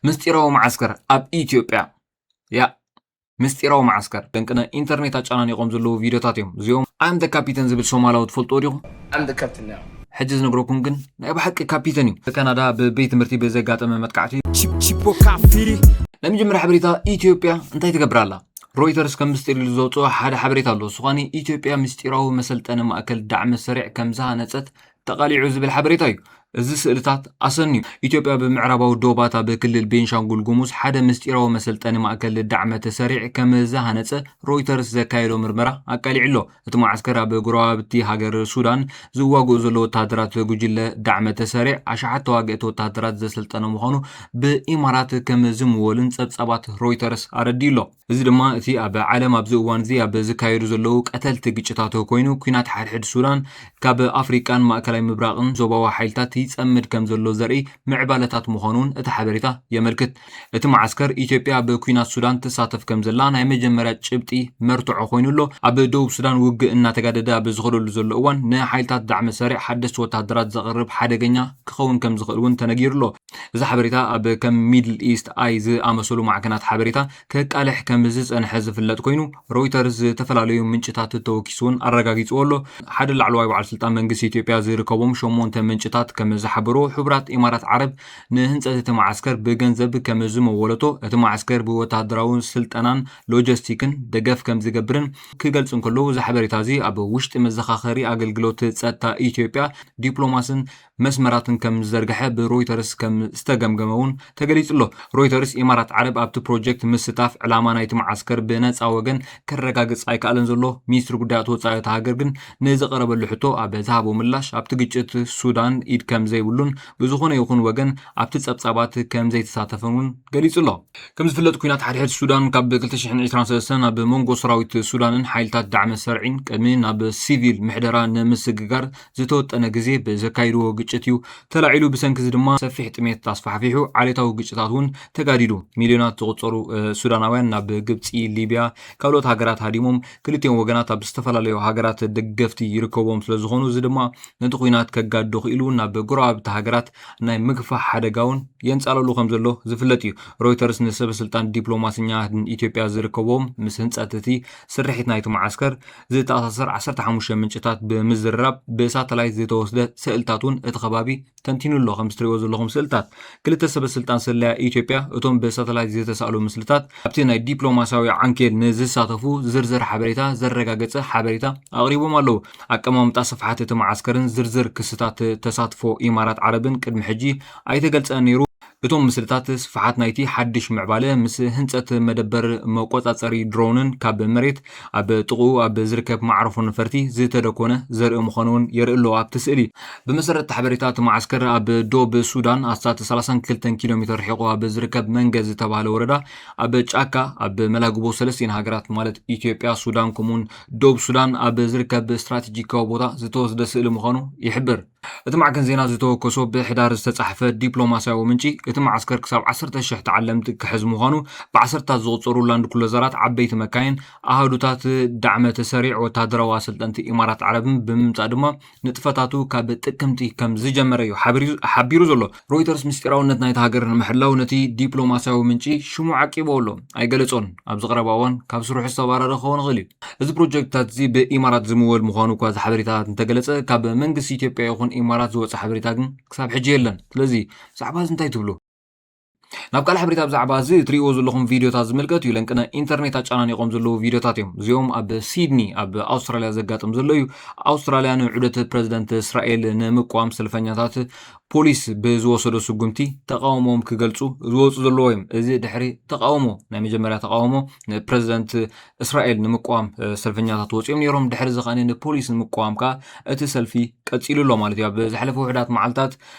ምስጢራዊ መዓስከር ኣብ ኢትዮጵያ። ያ ምስጢራዊ መዓስከር። ደንቅነ ኢንተርኔት ኣጨናኒቖም ዘለዉ ቪድዮታት እዮም እዚኦም። ኣም ደ ካፒተን ዝብል ሶማላዊ ትፈልጥዎ ዲኹም? I'm the captain now. ሕጂ ዝነግረኩም ግን ናይ ብሓቂ ካፒተን እዩ። ካናዳ ብቤት ትምህርቲ ብዘጋጠመ መጥቃዕቲ Chip- Chipo Kafiri. ናይ መጀመርያ ሓበሬታ፣ ኢትዮጵያ እንታይ ትገብር ኣላ? ሮይተርስ ከም ምስጢር ኢሉ ዘውፅኦ ሓደ ሓበሬታ ኣሎ። ስዃኒ ኢትዮጵያ ምስጢራዊ መሰልጠኒ ማእከል ዳዕመ ሰሪዕ ከም ዝሃነፀት ተቓሊዑ ዝብል ሓበሬታ እዩ። እዚ ስእልታት ኣሰንዩ። ኢትዮጵያ ብምዕራባዊ ዶባት ኣብ ክልል ቤንሻንጉል ጉሙዝ ሓደ ምስጢራዊ መሰልጠኒ ማእከል ዳዕመ ተሰሪዕ ከም ዝሃነፀ ሮይተርስ ዘካየዶ ምርመራ ኣቃሊዑ ኣሎ። እቲ መዓስከር ኣብ ጎረባብቲ ሃገር ሱዳን ዝዋግኡ ዘለዉ ወተሃደራት ጉጅለ ዳዕመ ተሰሪዕ ኣሽሓት ተዋግእቲ ወተሃደራት ዘሰልጠነ ምዃኑ ብኢማራት ከም ዝምወልን ጸብጻባት ሮይተርስ ኣረዲኡ ኣሎ። እዚ ድማ እቲ ኣብ ዓለም ኣብዚ እዋን እዚ ኣብ ዝካየዱ ዘለዉ ቀተልቲ ግጭታት ኮይኑ፣ ኲናት ሓድሕድ ሱዳን ካብ ኣፍሪቃን ማእከላይ ምብራቕን ዞባዊ ሓይልታት ይጸምድ ከም ዘሎ ዘርኢ ምዕባለታት ምዃኑ እውን እቲ ሓበሬታ የመልክት። እቲ መዓስከር፣ ኢትዮጵያ ኣብ ኲናት ሱዳን ትሳተፍ ከም ዘላ ናይ መጀመርያ ጭብጢ መርትዖ ኮይኑ ኣሎ። ኣብ ደቡብ ሱዳን ውግእ እናተጋደደ ኣብ ዝኸደሉ ዘሎ እዋን፣ ንሓይልታት ዳዕመ ሰሪዕ ሓደስቲ ወተሃደራት ዘቕርብ ሓደገኛ ክኸውን ከም ዝኽእል እውን ተነጊሩ ኣሎ። እዚ ሓበሬታ ኣብ ከም ሚድል ኢስት ኣይ ዝኣመሰሉ ማዕከናት ሓበሬታ ከቃልሕ ከም ዝጸንሐ ዝፍለጥ ኮይኑ፣ ሮይተርስ ዝተፈላለዩ ምንጭታት ተወኪሱ እውን ኣረጋጊጽዎ ኣሎ። ሓደ ላዕለዋይ በዓል ስልጣን መንግስቲ ኢትዮጵያ ዝርከቦም ሸሞንተ ምንጭታት ከም ዝሓበርዎ፣ ሕቡራት ኢማራት ዓረብ ንህንጸት እቲ መዓስከር ብገንዘብ ከም ዝመወለቶ፣ እቲ መዓስከር ብወተሃደራዊ ስልጠናን ሎጂስቲክን ደገፍ ከም ዝገብርን ክገልጹ እንከለዉ፣ እዚ ሓበሬታ እዚ ኣብ ውሽጢ መዘኻኸሪ ኣገልግሎት ጸጥታ ኢትዮጵያ ዲፕሎማስን መስመራትን ከም ዝዘርግሐ ብሮይተርስ ከም ዝተገምገመ እውን ተገሊጹ ኣሎ። ሮይተርስ፣ ኢማራት ዓረብ ኣብቲ ፕሮጀክት ምስታፍ ዕላማ ናይቲ መዓስከር ብነጻ ወገን ከረጋግጽ ኣይከኣለን ዘሎ። ሚኒስትሪ ጉዳያት ወጻኢ እታ ሃገር ግን ንዝቐረበሉ ሕቶ ኣብ ዝሃቦ ምላሽ፣ ኣብቲ ግጭት ሱዳን ኢድ ከም ዘይብሉን ብዝኾነ ይኹን ወገን ኣብቲ ጸብጻባት ከም ዘይተሳተፈን እውን ገሊጹ ኣሎ። ከም ዝፍለጥ፣ ኲናት ሓድሕድ ሱዳን ካብ ክልተ ሽሕን ዕስራን ሰለስተን ኣብ መንጎ ሰራዊት ሱዳንን ሓይልታት ዳዕመ ሰርዒን ቅድሚ ናብ ሲቪል ምሕደራ ንምስግጋር ዝተወጠነ ግዜ ብዘካይድዎ ግጭት እዩ ተላዒሉ። ብሰንኪ እዚ ድማ ሰፊሕ ጥሜት ኣስፋሕፊሑ፣ ዓሌታዊ ግጭታት እውን ተጋዲዱ። ሚልዮናት ዝቑጸሩ፣ እ፣ ሱዳናውያን ናብ ግብጺ፣ ሊብያ፣ ካልኦት ሃገራት ሃዲሞም፣ ክልቲኦም ወገናት ኣብ ዝተፈላለዩ ሃገራት ደገፍቲ ይርከቦም ስለ ዝኾኑ፣ እዚ ድማ ነቲ ኲናት ከጋድዶ ክኢሉ ናብ ጎረባብቲ ሃገራት ናይ ምግፋሕ ሓደጋ እውን የንጻለሉ ከም ዘሎ ዝፍለጥ እዩ። ሮይተርስ ንሰበ ስልጣን ዲፕሎማስኛን ኢትዮጵያ ዝርከቦም ምስ ህንጸት እቲ ስርሒት ናይቲ መዓስከር ዝተኣሳሰር ዓሰርተ ሓሙሽተ ምንጭታት ብምዝርራብ ብሳተላይት ዝተወስደ ስእልታት እውን እቲ ከባቢ ተንቲኑ ኣሎ። ከም እትሪእዎ ዘለኹም ስእልታት ክልተ ሰበ ስልጣን ስለያ ኢትዮጵያ እቶም ብሳተላይት ዝተሳእሉ ምስልታት ኣብቲ ናይ ዲፕሎማስያዊ ዓንኬል ንዝሳተፉ ዝርዝር ሓበሬታ ዘረጋገጸ ሓበሬታ ኣቕሪቦም ኣለዉ። ኣቀማምጣ ስፍሓት እቲ መዓስከርን ዝርዝር ክስታት ተሳትፎ ኢማራት ዓረብን ቅድሚ ሕጂ ኣይተገልጸን ነይሩ። እቶም ምስልታት ስፍሓት ናይቲ ሓድሽ ምዕባለ ምስ ህንጸት መደበር መቆጻጸሪ ድሮንን ካብ መሬት ኣብ ጥቕኡ ኣብ ዝርከብ መዕረፎ ነፈርቲ ዝተደኮነ ዘርኢ ምዃኑ እውን የርኢ ኣሎ ኣብቲ ስእሊ። ብመሰረት እቲ ሓበሬታ፣ እቲ መዓስከር ኣብ ዶብ ሱዳን ኣስታት ሰላሳን ክልተን ኪሎ ሜትር ርሒቑ ኣብ ዝርከብ መንገ ዝተባህለ ወረዳ ኣብ ጫካ ኣብ መላግቦ ሰለስቲኤን ሃገራት ማለት ኢትዮጵያ፣ ሱዳን ከምኡውን ዶብ ሱዳን ኣብ ዝርከብ ስትራቴጂካዊ ቦታ ዝተወስደ ስእሊ ምዃኑ ይሕብር። እቲ ማዕከን ዜና ዝተወከሶ ብሕዳር ዝተጻሕፈ ዲፕሎማስያዊ ምንጪ፣ እቲ መዓስከር ክሳብ ዓሰርተ ሽሕ ተዓለምቲ ክሕዝ ምዃኑ፣ ብዓሰርታት ዝቑጸሩ ላንድ ክሩዘራት፣ ዓበይቲ መካይን፣ ኣሃዱታት ዳዕመ ተሰሪዕ ወተሃደራዊ ኣሰልጠንቲ ኢማራት ዓረብን ብምምጻእ ድማ ንጥፈታቱ ካብ ጥቅምቲ ከም ዝጀመረ እዩ ሓቢሩ፣ ሓቢሩ ዘሎ። ሮይተርስ ምስጢራውነት ናይቲ ሃገር ንምሕላው ነቲ ዲፕሎማስያዊ ምንጪ ሽሙ ዓቂብዎ ኣሎ፣ ኣይገለጾን። ኣብዚ ቀረባ እዋን ካብ ስርሑ ዝተባረረ ክኸውን ይኽእል እዩ። እዚ ፕሮጀክትታት እዚ ብኢማራት ዝምወል ምዃኑ እኳ እዚ ሓበሬታታት እንተገለጸ፣ ካብ መንግስቲ ኢትዮጵያ ይኹን ኢማራት ዝወጸ ሓበሬታ ግን ክሳብ ሕጂ የለን። ስለዚ ብዛዕባ እዚ እንታይ ትብሉ? ናብ ካልእ ሓበሬታ ብዛዕባ እዚ እትሪእዎ ዘለኹም ቪድዮታት ዝምልከት እዩ። ለንቅነ ኢንተርኔት ኣጨናኒቖም ዘለዉ ቪድዮታት እዮም። እዚኦም ኣብ ሲድኒ ኣብ ኣውስትራልያ ዘጋጥም ዘሎ እዩ። ኣውስትራልያ ንዑደት ፕረዚደንት እስራኤል ንምቋም ሰልፈኛታት ፖሊስ ብዝወሰዶ ስጉምቲ ተቃውሞኦም ክገልጹ ዝወጹ ዘለዉ እዮም። እዚ ድሕሪ ተቃውሞ፣ ናይ መጀመርያ ተቃውሞ ንፕረዚደንት እስራኤል ንምቋም፣ እ፣ ሰልፈኛታት ወጺኦም ነይሮም። ድሕሪ እዚ ከኣ ንፖሊስ ንምቋም ከኣ እቲ ሰልፊ ቀጺሉ ኣሎ ማለት እዩ። ኣብ ዝሓለፈ ውሑዳት መዓልታት፣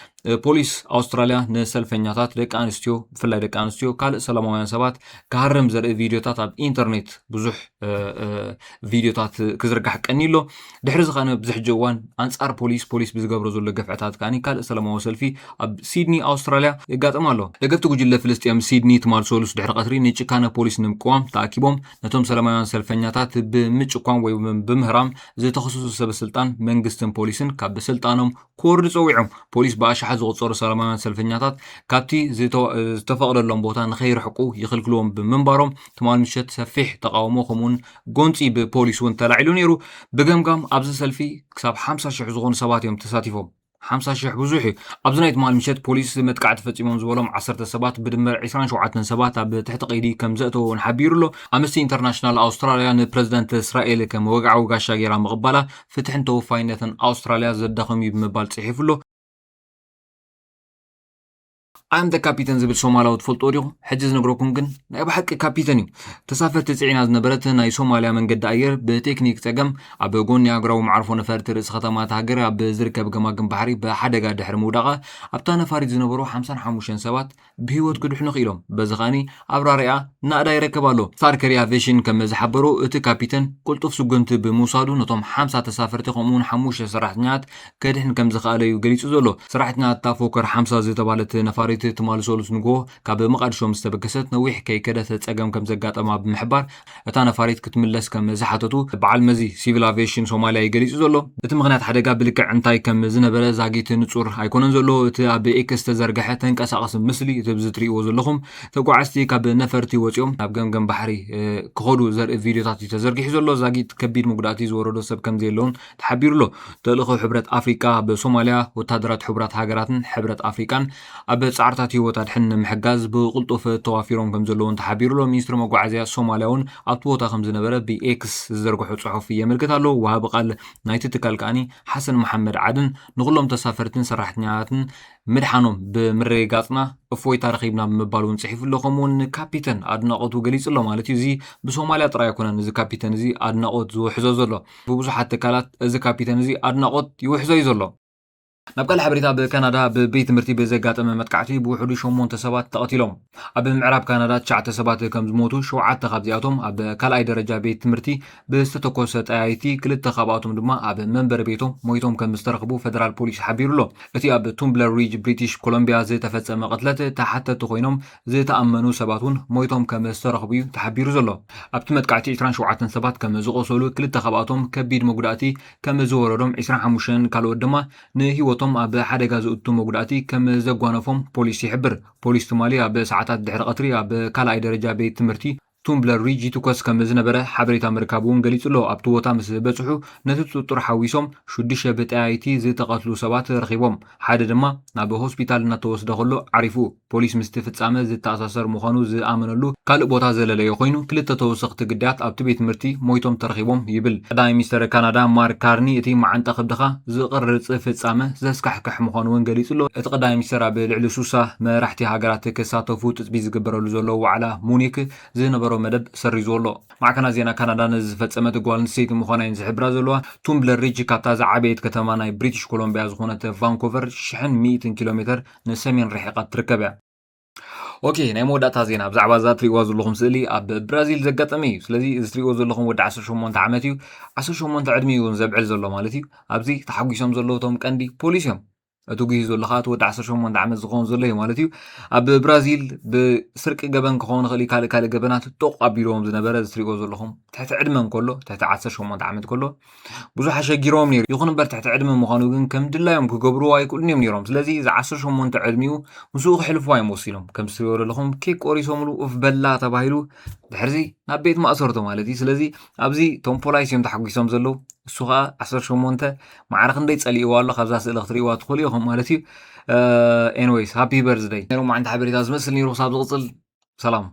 እ፣ ፖሊስ ኣውስትራልያ ንሰልፈኛታት ደቂ ኣንስትዮ፣ ብፍላይ ደቂ ኣንስትዮ ካልእ ሰላማውያን ሰባት ክሃርም ዘርኢ ቪድዮታት ኣብ ኢንተርኔት ብዙሕ፣ እ፣ እ፣ ቪድዮታት ክዝርጋሕ ቀንዩ ኣሎ። ድሕሪ እዚ ከኣ ኣብዚ ሕጂ እዋን ኣንጻር ፖሊስ፣ ፖሊስ ብዝገብሮ ዘሎ ግፍዕታት ከኣ ካልእ ሰላማዊ ሰልፊ ኣብ ሲድኒ ኣውስትራልያ የጋጥም ኣሎ። ደገፍቲ ጉጅለ ፍልስጤም ሲድኒ ትማል ሰሉስ ድሕሪ ቀትሪ ንጭካነ ፖሊስ ንምቅዋም ተኣኪቦም ነቶም ሰላማውያን ሰልፈኛታት ብምጭኳን ወይ ብምህራም ዝተኸሰሱ ሰበ ስልጣን መንግስትን ፖሊስን ካብ ስልጣኖም ክወርዱ ጸዊዖም። ፖሊስ ብኣሽሓት ዝቑጸሩ ሰላማውያን ሰልፈኛታት ካብቲ ዝተፈቐደሎም ቦታ ንኸይርሕቁ ይኽልክልዎም ብምንባሮም፣ ትማል ምሸት ሰፊሕ ተቓውሞ ከምኡውን ጎንጺ ብፖሊስ እውን ተላዒሉ ነይሩ። ብገምጋም ኣብዚ ሰልፊ ክሳብ ሓምሳ ሽሕ ዝኾኑ ሰባት እዮም ተሳቲፎም። ሓምሳ ሽሕ ብዙሕ እዩ። ኣብዚ ናይ ትማል ምሸት ፖሊስ መጥቃዕቲ ፈጺሞም ዝበሎም ዓሰርተ ሰባት ብድምር ዕስራን ሸውዓተን ሰባት ኣብ ትሕቲ ቀይዲ ከም ዘእተዎ እውን ሓቢሩ ኣሎ። ኣምነስቲ ኢንተርናሽናል ኣውስትራልያ ንፕረዚደንት እስራኤል ከም ወግዓዊ ጋሻ ገይራ ምቕባላ ፍትሕን ተወፋይነትን ኣውስትራልያ ዘዳኸም እዩ ብምባል ጽሒፉ ኣሎ። ኣም ደ ካፒተን ዝብል ሶማላዊ ትፈልጦ ዲኹም? ሕጂ ዝነግረኩም ግን ናይ ብሓቂ ካፒተን እዩ። ተሳፈርቲ ጽዒና ዝነበረት ናይ ሶማልያ መንገዲ ኣየር ብቴክኒክ ጸገም ኣብ ጎኒ ኣህጉራዊ መዓርፎ ነፈርቲ ርእሲ ከተማ እታ ሃገር ኣብ ዝርከብ ገማግም ባሕሪ ብሓደጋ ድሕሪ ምውዳቓ ኣብታ ነፋሪት ዝነበሩ ሓምሳን ሓሙሽተን ሰባት ብህይወት ክድሕኑ ክኢሎም። በዚ ከኣኒ ኣብራሪኣ ናእዳ ይረከብ ኣሎ። ስታር ከሪ ኣቪዬሽን ከም ዝሓበሮ እቲ ካፒተን ቅልጡፍ ስጉምቲ ብምውሳዱ ነቶም ሓምሳ ተሳፈርቲ ከምኡውን ሓሙሽተ ሰራሕተኛታት ከድሕን ከም ዝኸኣለ እዩ ገሊጹ ዘሎ። ሰራሕተኛታት እታ ፎከር ሓምሳ ዝተባህለት ነፋሪት ትማሊ ሰሉስ ንግሆ ካብ መቓድሾ ምስ ተበገሰት ነዊሕ ከይከደት ጸገም ከም ዘጋጠማ ብምሕባር እታ ነፋሪት ክትምለስ ከም ዝሓተቱ በዓል መዚ ሲቪል ኣቪዬሽን ሶማልያ እዩ ገሊጹ ዘሎ። እቲ ምኽንያት ሓደጋ ብልክዕ እንታይ ከም ዝነበረ ዛጊት ንጹር ኣይኮነን ዘሎ። እቲ ኣብ ኤክስ ዝተዘርግሐ ተንቀሳቐሲ ምስሊ፣ እቲ ኣብዚ ትርእይዎ ዘለኹም፣ ተጓዓዝቲ ካብ ነፈርቲ ወጺኦም ናብ ገምገም ባሕሪ ክኸዱ ዘርኢ ቪድዮታት እዩ ተዘርጊሑ ዘሎ። ዛጊት ከቢድ መጉዳእቲ ዝወረዶ ሰብ ከም ዘየለውን ተሓቢሩ ኣሎ። ተልእኾ ሕብረት ኣፍሪቃ ኣብ ሶማልያ ወታደራት ሕቡራት ሃገራትን ሕብረት ኣፍሪቃን ኣብ ጻዕርታት ህይወት ኣድሕን ንምሕጋዝ ብቕልጡፍ ተዋፊሮም ከም ዘለውን ተሓቢሩ ኣሎ። ሚኒስትሪ መጓዓዝያ ሶማልያ እውን ኣብቲ ቦታ ከም ዝነበረ ብኤክስ ዝዘርግሖ ጽሑፍ የመልክት ኣሎ። ወሃቢ ቃል ናይቲ ትካል ከኣኒ ሓሰን መሓመድ ዓድን ንኹሎም ተሳፈርትን ሰራሕተኛታትን ምድሓኖም ብምርግጋጽና እፎይታ ረኺብና ብምባል እውን ጽሒፉ ኣሎ። ከምኡ እውን ንካፒተን ኣድናቖቱ ገሊጹ ኣሎ ማለት እዩ። እዚ ብሶማልያ ጥራይ ኣይኮነን፣ እዚ ካፒተን እዚ ኣድናቖት ዝውሕዞ ዘሎ። ብብዙሓት ትካላት እዚ ካፒተን እዚ ኣድናቖት ይውሕዞ እዩ ዘሎ። ናብ ካልእ ሓበሬታ፣ ኣብ ካናዳ ኣብ ቤት ትምህርቲ ብዘጋጠመ መጥቃዕቲ ብውሕዱ ሸሞንተ ሰባት ተቐቲሎም። ኣብ ምዕራብ ካናዳ ትሽዓተ ሰባት ከም ዝሞቱ፣ ሸውዓተ ካብዚኣቶም ኣብ ካልኣይ ደረጃ ቤት ትምህርቲ ብዝተተኮሰ ጠያይቲ፣ ክልተ ካብኣቶም ድማ ኣብ መንበሪ ቤቶም ሞይቶም ከም ዝተረኽቡ ፈደራል ፖሊስ ሓቢሩ ኣሎ። እቲ ኣብ ቱምብለር ሪጅ ብሪቲሽ ኮሎምቢያ ዝተፈጸመ ቅትለት ተሓተቲ ኮይኖም ዝተኣመኑ ሰባት እውን ሞይቶም ከም ዝተረኽቡ እዩ ተሓቢሩ ዘሎ። ኣብቲ መጥቃዕቲ ዕስራን ሸውዓተን ሰባት ከም ዝቖሰሉ፣ ክልተ ካብኣቶም ከቢድ መጉዳእቲ ከም ዝወረዶም፣ ዕስራን ሓሙሽተን ካልኦት ድማ ንህይወቶም ኣብ ሓደጋ ዝእቱ መጉዳእቲ ከም ዘጓነፎም ፖሊስ ይሕብር። ፖሊስ ትማሊ ኣብ ሰዓታት ድሕሪ ቀትሪ ኣብ ካልኣይ ደረጃ ቤት ትምህርቲ ቱምብለር ሪጅ ይትኮስ ከም ዝነበረ ሓበሬታ ምርካቡ እውን ገሊጹ ኣሎ። ኣብቲ ቦታ ምስ በጽሑ፣ ነቲ ጥርጡር ሓዊሶም ሽዱሽተ ብጠያይቲ ዝተቐትሉ ሰባት ረኺቦም። ሓደ ድማ ናብ ሆስፒታል እናተወስደ ከሎ ዓሪፉ። ፖሊስ ምስቲ ፍጻመ ዝተኣሳሰር ምዃኑ ዝኣመነሉ ካልእ ቦታ ዘለለዮ ኮይኑ፣ ክልተ ተወሰኽቲ ግዳያት ኣብቲ ቤት ትምህርቲ ሞይቶም ተረኺቦም ይብል። ቀዳማይ ሚኒስተር ካናዳ ማርክ ካርኒ፣ እቲ መዓንጣ ከብድኻ ዝቕርጽ ፍጻመ ዘስካሕክሕ ምዃኑ እውን ገሊጹ ኣሎ። እቲ ቀዳማይ ሚኒስተር ኣብ ልዕሊ ሱሳ መራሕቲ ሃገራት ክሳተፉ ትጽቢት ዝግበረሉ ዘሎ ዋዕላ ሙኒክ ዝነበሮ መደብ ሰሪዝዎ ኣሎ። ማዕከናት ዜና ካናዳ ነዚ ዝፈጸመት ጓል ኣንስተይቲ ምዃና እየን ዝሕብራ ዘለዋ። ቱምብለር ሪጅ ካብታ ዝዓበየት ከተማ ናይ ብሪቲሽ ኮሎምቢያ ዝኾነት ቫንኮቨር ሽሕን ሚእትን ኪሎ ሜተር ንሰሜን ርሒቓ ትርከብ እያ። ኦኬ፣ ናይ መወዳእታ ዜና ብዛዕባ እዛ ትሪእዋ ዘለኹም ስእሊ ኣብ ብራዚል ዘጋጠመ እዩ። ስለዚ እዚ ትሪእዎ ዘለኹም ወዲ ዓሰርተ ሸሞንተ ዓመት እዩ። ዓሰርተ ሸሞንተ ዕድሚኡ እውን ዘብዕል ዘሎ ማለት እዩ። ኣብዚ ተሓጒሶም ዘለዉ እቶም ቀንዲ ፖሊስ እዮም። እቲ ጉሂ ዘሎ ከዓ እቲ ወዲ ዓሰርተ ሸሞንተ ዓመት ዝኸውን ዘሎ እዩ ማለት እዩ። ኣብ ብራዚል ብስርቂ ገበን ክኸውን ይኽእል እዩ፣ ካልእ ካልእ ገበናት ጦቕ ኣቢልዎም ዝነበረ፣ እዚ ትሪእዎ ዘለኹም ትሕቲ ዕድመ እንከሎ፣ ትሕቲ ዓሰርተ ሸሞንተ ዓመት ከሎ ብዙሕ ኣሸጊሮም ነይሩ። ይኹን እምበር ትሕቲ ዕድመ ምዃኑ ግን ከም ድላዮም ክገብርዎ ኣይክእሉን እዮም ነይሮም። ስለዚ እዚ ዓሰርተ ሸሞንተ ዕድሚኡ ምስኡ ክሕልፍዎ እዮም ወሲኖም። ከም ትሪእዎ ዘለኹም ኬክ ቆሪሶምሉ ኡፍ በላ ተባሂሉ ድሕርዚ ናብ ቤት ማእሰርቶ ማለት እዩ። ስለዚ ኣብዚ እቶም ፖላይስ እዮም ተሓጒሶም ዘለዉ። እሱ ኸዓ ዓሰርተ ሸሞንተ ማዕረ ክንደይ ጸሊእዎ ኣሎ፣ ካብዛ ስእሊ ክትርእይዋ ትኽእሉ ኢኹም ማለት እዩ። ኤንዌይስ ሃፒ በርዝደይ። ነይሮም ዓንዲ ሓበሬታ ዝመስል ነይሩ። ክሳብ ዝቕጽል ሰላም።